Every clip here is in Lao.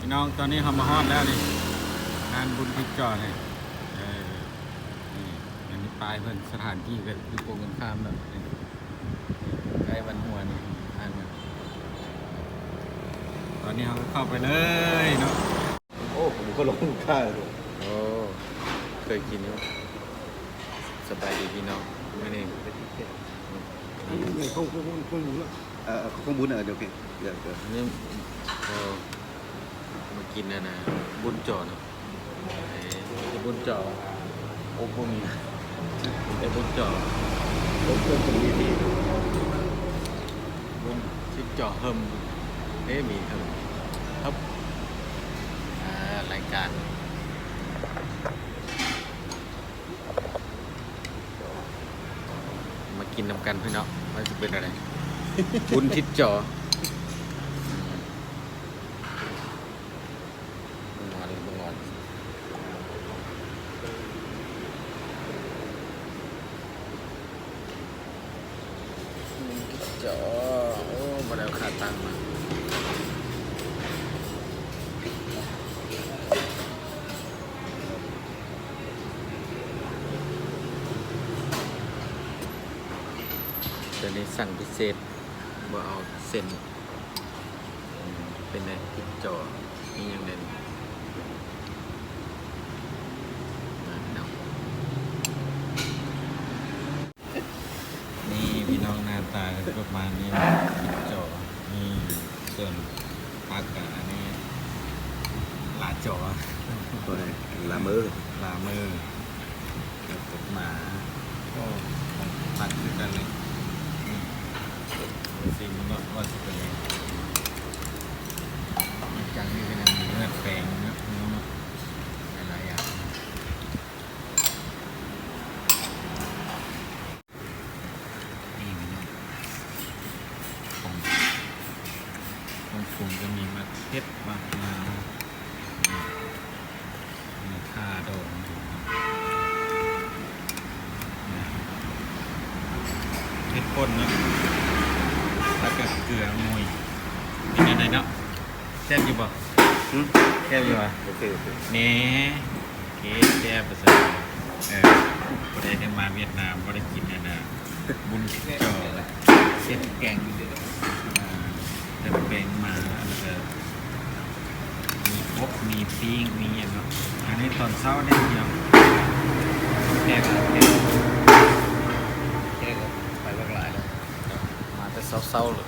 ພີ່ນ້ອງ ຕອນນີ້ເຮົາມາຮອດແລ້ວນີ້ ງານບຸນທິດຈໍນີ້ ເອີ ນີ້ ອັນນີ້ປ້າຍເພິ່ນ ສະຖານທີ່ກໍຢູ່ກົງກັນຂ້າມແບບນີ້ ໃກ້ວັດຫົວນີ້ ງານ ຕອນນີ້ເຮົາກໍເຂົ້າໄປເລີຍເນາະ. ໂອ້ ຜົມກໍລົງຂ້າງ. ໂອ້ ເຄີຍກິນຢູ່. ສະບາຍດີພີ່ນ້ອງ ມື້ນີ້ ເອີ ເຂົ້າ ເຂົ້າບຸນ ເອີ ດຽວ ດຽວ ດຽວ ນີ້ ເອີ ມາກິນອັນນ່າ ບຸນຈໍເນາະ. ເອີ ມີແຕ່ບຸນຈໍ ອົບບໍ່ມີ ມີແຕ່ບຸນຈໍ ອົບເປັນວິທີ ບຸນຊິດຈໍເຫິມ ເອີ ມີເຫິມ ເຮີບ ອ່າ ລາຍການ ມາກິນນຳກັນພີ່ນ້ອງ ວ່າຊິເປັນແນວໃດ ບຸນທິດຈໍ. ບໍ່ງອນ ບໍ່ງອນ ຈໍ ໂອ້ ບໍ່ໄດ້ເອົາຂາຕັ້ງມາ. ຕົວນີ້ສັ່ງພິເສດ ບໍ່ເອົາເສັ້ນ. ເປັນແນວຕິດຈໍ ມີຫຍັງແດ່ນີ້ ມາພີ່ນ້ອງ. ນີ້ພີ່ນ້ອງ ໜ້າຕາກໍປະມານນີ້ ຕິດຈໍ ມີສ່ວນຜັກ ກະອັນນີ້ ລາຈໍ ໂຕນີ້ລາເມີ ລາເມີ. ເກີບມາ ໂອ້ ຂອງຜັກຄືກັນເລີຍ. ອືມ ຊິມເນາະ ວ່າຊິເປັນຫຍັງ ມັນຈັງມີເນື້ອແປ້ງເນາະ ເນາະ ຫຼາຍໆຢ່າງ. ນີ້ພີ່ນ້ອງ ຂອງ ຂອງປຸງກໍມີໝາກເຜັດ ໝາກນາວ ມີຂ່າດອງ ເຜັດປົ່ນເນາະ ແລ້ວກໍເກືອໂມຍ. ເປັນຈັ່ງໃດເນາະ? ແຊບຢູ່ບໍ່? ຫື? ແຊບຢູ່ບໍ່? ໂອເຄ ໂອເຄ ນີ້ ໂອເຄ ແຊບວ່າຊັ້ນ. ເອີ ຜູ້ໃດໄດ້ມາຫວຽດນາມ ບໍ່ໄດ້ກິນອັນນ່າ ບຸນທິດຈໍ ເຮັດແກງ ເອີ ເຮັດແກງໝາ ແລ້ວກໍມີອົບ ມີປີ້ງ ມີຫຍັງເນາະ. ອັນນີ້ຕອນເຊົ້ານີ້ເນາະ ແຂກ ແຂກ ແຂກໄປບັກຫຼາຍແລ້ວ ມາແຕ່ເຊົ້າໆເລີຍ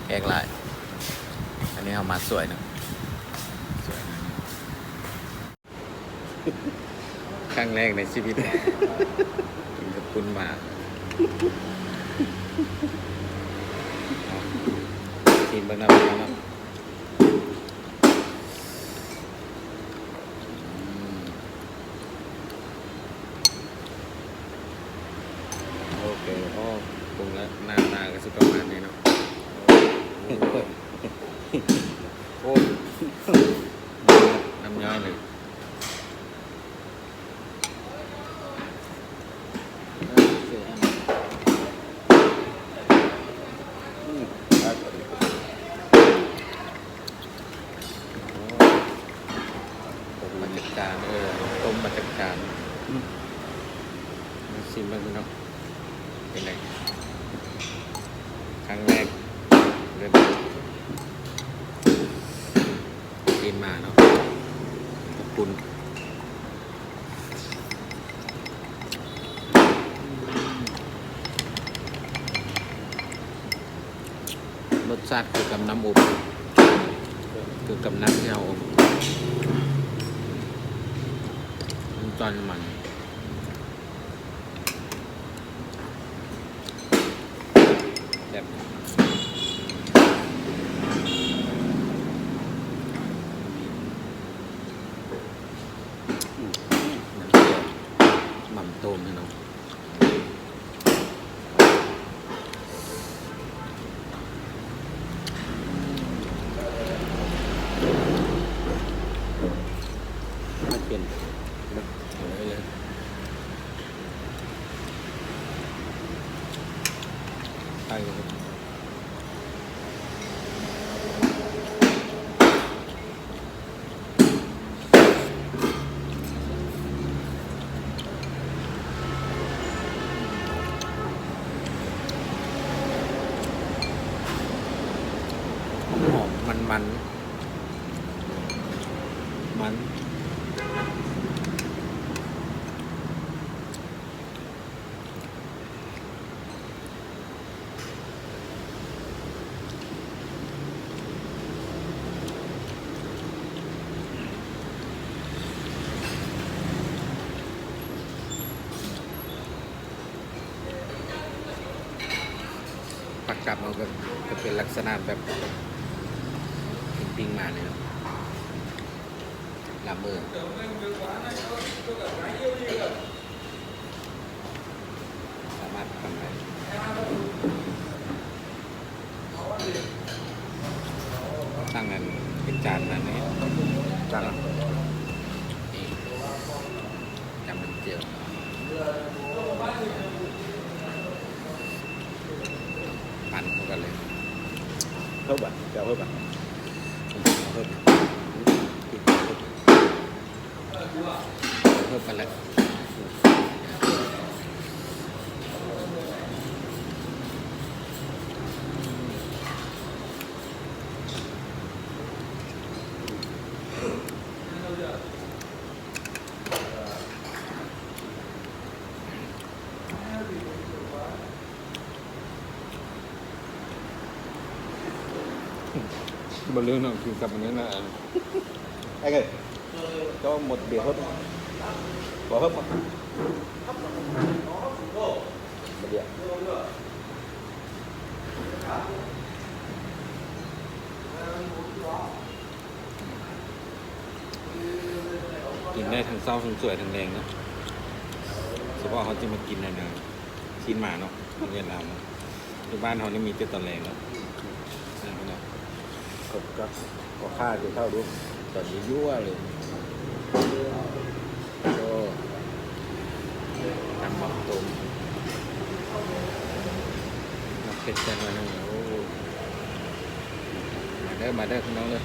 ແຂກຫຼາຍ. ອັນນີ້ເຮົາມາສວຍເນາະ ສວຍເນາະ. ຄັ້ງແລກໃນຊີວິດ ກິນເຂົ້າປຸ້ນໝາ ຊີມເບິ່ງນຳກັນເນາະ. ອືມ ໂອເຄ ພໍປຸງແລ້ວ ໜ້າຕາກໍຊິປະມານນີ້ເນາະ. ໂອ້ ນ້ຳຍ້ອຍເລີຍ. ອືມ ຕົ້ມມາຈາກຈານ ເອີ ຕົ້ມມາຈາກຈານ. ອືມ ມາຊີມເບິ່ງເນາະ ເປັນໃດ? ຄັ້ງແລກເລີຍ ຊີມໝາເນາະ ເປັນເຂົ້າປຸ້ນ. ລົດຊາດຄືກັບນ້ຳອົບ ຄືກັບນ້ຳທີ່ເຮົາອົບ ມັນຈອຍມັນ. ແຊບ ອືມ ນ້ຳແຈ່ວ ໝ່ຳໂຕມໃຫ້ເນາະ. ມັນເປັນ ເອົາເລີຍ ໄປເລີຍ. ມັນໆ ມັນ ຜັກກັບເຮົາກໍ ກໍເປັນລັກສະນະແບບປີ້ງໆມານີ້ເນາະ ລາບມື້ ສາມາດທຳໄດ້. ຕັ້ງອັນເປັນຈານມານີ້ ຈານ ນີ້ ຈານນ້ຳເຈວ ປັນເຂົ້າກັນເລີຍ ເພີ່ມບໍ່? ຈະເພີ່ມບໍ່? ເພີ່ມ ເພີ່ມໄປແລ້ວ. ບໍ່ລືມເນາະ ກິນກັບອັນນີ້ນະ. ໄອ້ເອີຍ ເຈົ້າໝົດເບຍເຮີບບໍ່? ເຮີບບໍ່? ໝົດເບຍ. ກິນໄດ້ທັງເຊົ້າ ທັງສວຍ ທັງແລງເນາະ. ສະເພາະເຮົາຊິມາກິນອັນນ່າ ຊີ້ນໝາເນາະ ຢູ່ເວີດນາມເນາະ. ຢູ່ບ້ານເຮົານີ້ມີແຕ່ຕອນແລງເນາະ. ນັ້ນເນາະ ເຂົາກໍ ເຂົາຂ້າແຕ່ເຊົ້າດູ ຕອນຢູ່ໆເລີຍ. ໂອ້ ຕຳບັກຕົງ ມາເຜັດແຊບໜ້ອຍໜຶ່ງ. ໂອ້ ມາເດີ ມາເດີ ພີ່ນ້ອງເດີ.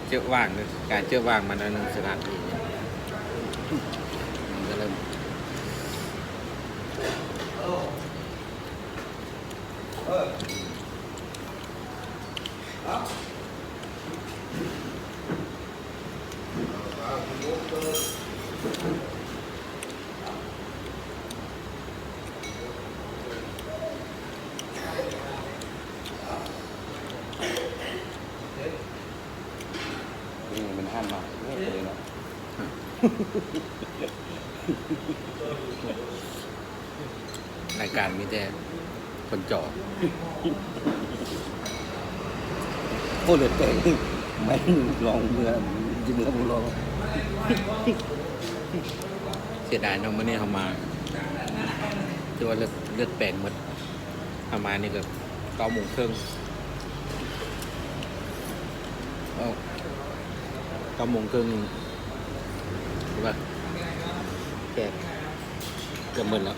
ເຈີຫວ່າງເດີ ການເຈີຫວ່າງມາໜ້ອຍໜຶ່ງ ສະຖານທີ່ນີ້ມັນກໍເລີ່ມ ນີ້ເປັນຮ້ານໝາກເນາະ. ລາຍການມີແຕ່ຄົນຈໍ ໂອ້ ເລືອດແປງ ແມ່ນລອງເມືອ ຊິເມືອບໍ່ລອງ. ເສຍດາຍເນາະ ມື້ນີ້ເຮົາມາ ຖືວ່າເລືອດ ເລືອດແປງໝົດ. ປະມານນີ້ກໍເກົ້າໂມງເຄິ່ງ ເອີ ເກົ້າໂມງເຄິ່ງ ຫຼືວ່າແປດ ເກືອບໝົດແລ້ວ.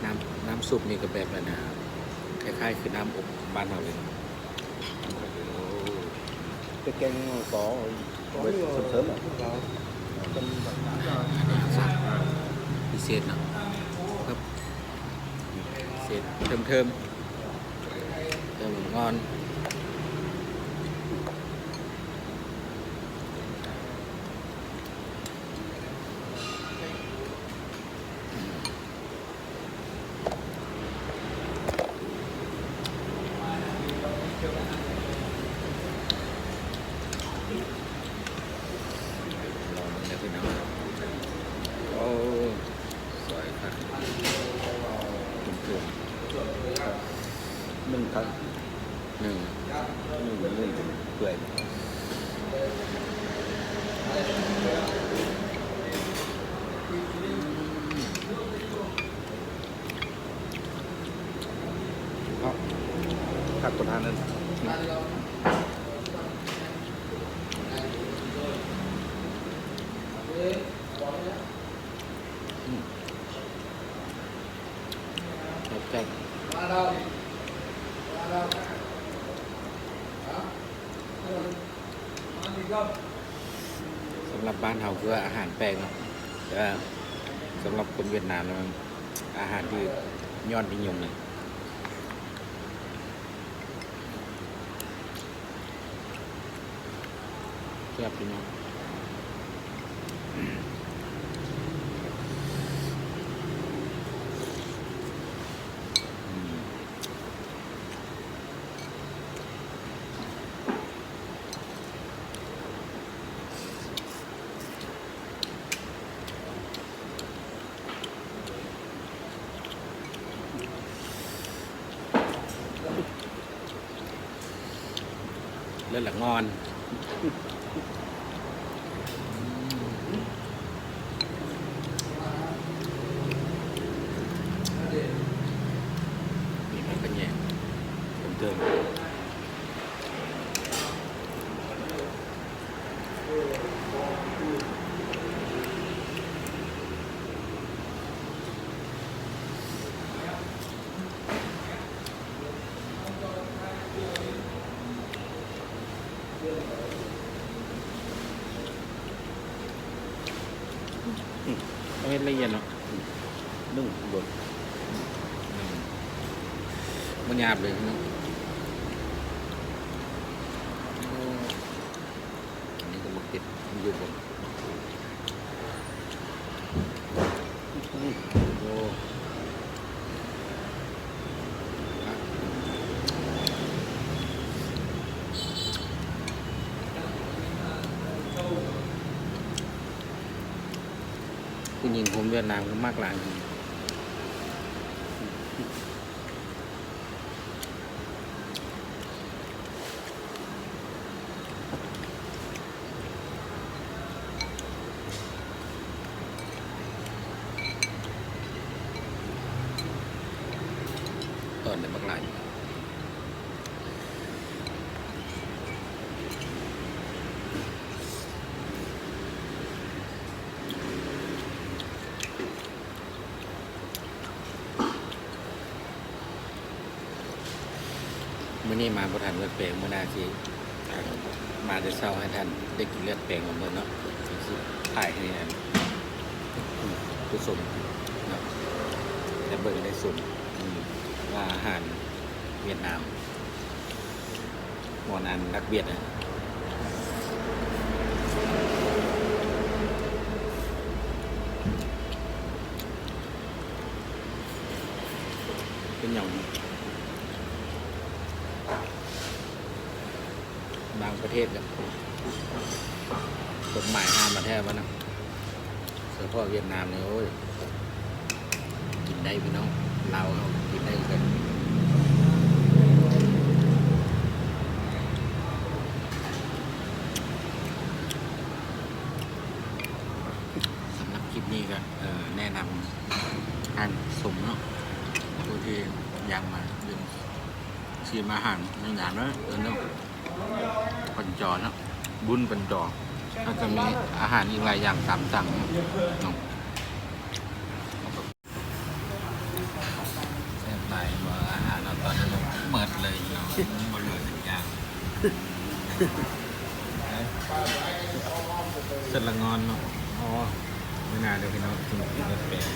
ນ້ຳ ນ້ຳຊຸບນີ້ກໍແບບອັນນ່າ ຄ້າຍໆຄືນ້ຳອົບບ້ານເຮົາເລີຍ. ໂອ້ ແຕ່ແກງໜໍ່ຕໍ ເບີດເສີມໆ ອາຫານສັດພິເສດເນາະ ເພິ່ມ ພິເສດເພີ່ມໆ ເພີ່ມອ່ອນ. ລອງເບິ່ງເດີພີ່ນ້ອງ. ໂອ້ ສວຍຄັກ ເຄື່ອງ ໜຶ່ງຄັກ ໜຶ່ງ ໜຶ່ງ ໜຶ່ງເປື່ອຍ. ຄັກ ຄັກປະທານນັ້ນ. ອືມ ແຊບໆ. ສຳລັບບ້ານເຮົາຄືວ່າອາຫານແປກເນາະ ແຕ່ວ່າສຳລັບຄົນຫວຽດນາມແລ້ວ ອາຫານທີ່ຍອດນິຍົມເລີຍ. ແຊບພີ່ນ້ອງ. ເລີດລະງອນ ມີຜັກກະແຍງເທິງໆ. ເຮົາເຮັດລະອຽດເນາະ ໜຶ້ງບົດ ອືມ ບໍ່ຫຍາບເລີຍເນາະ. ໂອ້ ອັນນີ້ກໍໝາກເຜັດ ມັນຢູ່ບົນ ໂອ້ ຜູ້ຍິງໂຮມຫວຽດນາມກໍມັກຫຼາຍ. ຕອນໄດ້ບັກຫຼາຍ ມື້ນີ້ມາບໍ່ທັນເລືອດແປງ ມື້ໜ້າຊິ ອ່າ ມາແຕ່ເຊົ້າໃຫ້ທ່ານໄດ້ກິນເລືອດແປງກັນເບິ່ງເນາະ ຊິຖ່າຍໃຫ້ ອືມ ຜູ້ຊົມເນາະ ໄດ້ເບິ່ງໄດ້ຊົມ ອືມ ວ່າອາຫານຫວຽດນາມ ໝໍນານນັກບຽດນະ ເປັນຫຍັງ ບາງປະເທດແບບກົດໝາຍຫ້າມມາແທ້ວ່ານະ. ສະເພາະຫວຽດນາມນີ້ ໂອ້ຍ ກິນໄດ້ພີ່ນ້ອງ ລາວເຮົາກິນໄດ້ຄືກັນ. ສຳລັບຄລິບນີ້ກໍ ເອີ ແນະນຳທ່ານຊົມເນາະ ຜູ້ທີ່ຢາກມາເບິ່ງ ຊີມອາຫານໃນງານເນາະ ເອີເນາະ ປັນຈໍເນາະ ບຸນປັນຈໍ ກໍຈະມີອາຫານອີກຫຼາຍຢ່າງຕາມສັ່ງເນາະ. ແຊບຫຼາຍບໍ່ ອາຫານເນາະ ຕອນນີ້ເນາະ ເໝິດເລີຍເນາະ ບໍ່ເຫຼືອຈັກຢ່າງ. ເສັດລະງອນເນາະ ອໍ ມື້ໜ້າເດີພີ່ນ້ອງ ກິນເລືອດແປງ.